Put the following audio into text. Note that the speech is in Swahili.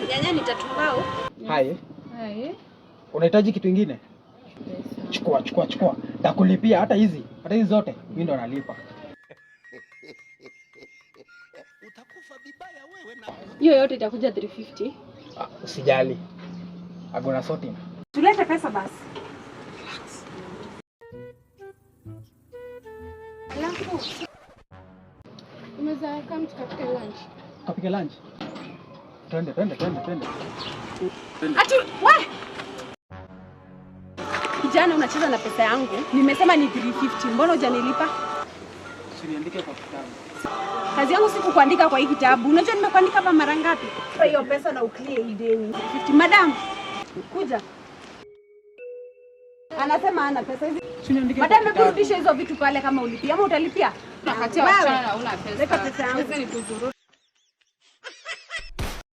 Nyanya ni tatu mbao. Hai. Hai. Unahitaji kitu ingine? Chukua, chukua, chukua. Takulipia hata hizi. Hata hizi zote mimi ndo nalipa. Hiyo yote itakuja 350. Ah, usijali. I'm gonna sort him. Tulete pesa basi. Alafu unaweza kama tukapike lunch. Kapike lunch. Twende, twende, twende, twende. Ati we! Kijana unacheza na pesa yangu. Nimesema ni 350. Mbona hujanilipa? Usiniandike kwa kitabu. Kazi yangu si kukuandika kwa hii kitabu. Unajua nimekuandika hapa mara ngapi? Kwa hiyo pesa na uclear hii deni. 50. Madam, kuja. Anasema hana pesa hizi. Usiniandike kwa Madam, hebu kitabu. rudisha hizo vitu pale kama ulipia ama utalipia? Nakatia Wewe. wasichana na huna pesa. Leta pesa yangu. Hizi ni kuzurura.